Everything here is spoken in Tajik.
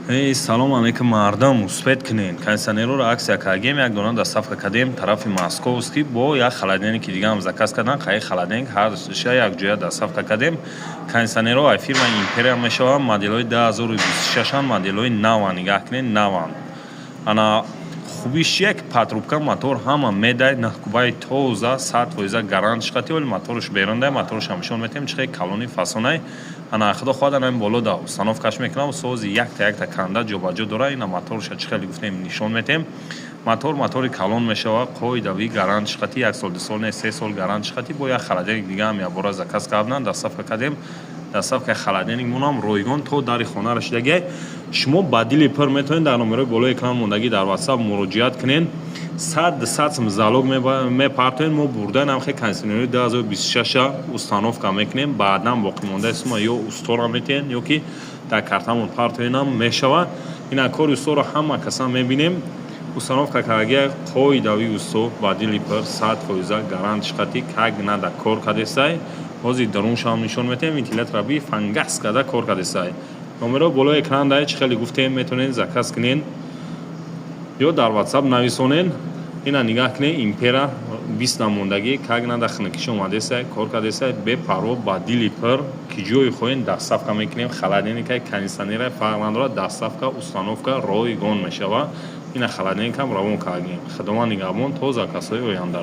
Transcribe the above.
Эй, салом алейкум, мардам, успеть кунед. Кондиционерро акция кардем, як дона доставка кардем тарафи Московский, бо як холодильники дигаам заказ кардан. Қаи холодильник ҳарша якҷоя доставка кардем. Кондиционерҳо ай фирмаи «Империя» мешаванд, моделҳои 2026-анд, моделҳои наванд, нигаҳ кунед, наванд. Ана, хубиш чия, ки патрубка, мотор ҳама медай, нахкубаи тоза, 100% гарант шиқати. Оли моторш берундай, моторшам нишон метиҳем, чихе калони фасонай. Ана, худо хоҳад, ана ин боло да установкаш мекунам, сози якта якта канда ҷобаҷо дора. Ина, моторша чӣ хеле гуфтем, нишон метиҳем. Мотор, мотори калон мешавад, қоидави гарант шиқати, як сол, 2 сол не, 3 сол гарант шиқати. Бо як холодильник дигаам якбора заказ кардан, доставка кардем. Доставкаи холодильник монам ройгон то дари хона расидагиай. Шумо ба дили пур метавонед дар номерои болои экран мондагӣ дар WhatsApp муроҷиат кунед, 100-100 сум залог мепартоед, мо бурда намхе кондиционери 2026 установка мекунем. Баъдан боқимондаи сума ё устора метиҳен, ё ки дар картамон партоенам мешавад. Ина, кори усторо ҳама каса мебинем, установка кардагия, қоидави усто, ба дили пур, 100% гарант шиқати, как нада кор кардесай. Ҳозир даруншам нишон метиҳем, вентилятора би фангас карда кор кардесай. Номеро болои экран дай, чӣ хеле гуфтем, метавонед заказ кунед ё дар WhatsApp нависонед. Ина, нигаҳ кунед, «Импера» 20 намондагӣ, как нада хунукиш омадесай, кор кардесай, бепарво, ба дили пур, ки ҷое хоҳем, доставка мекунем. Холодильникай, кондиционера, фарқ надорад, доставка, установка ройгон мешавад. Ина, холодильникам равон кардем. Худованд нигаҳбон то заказҳои ояндаро.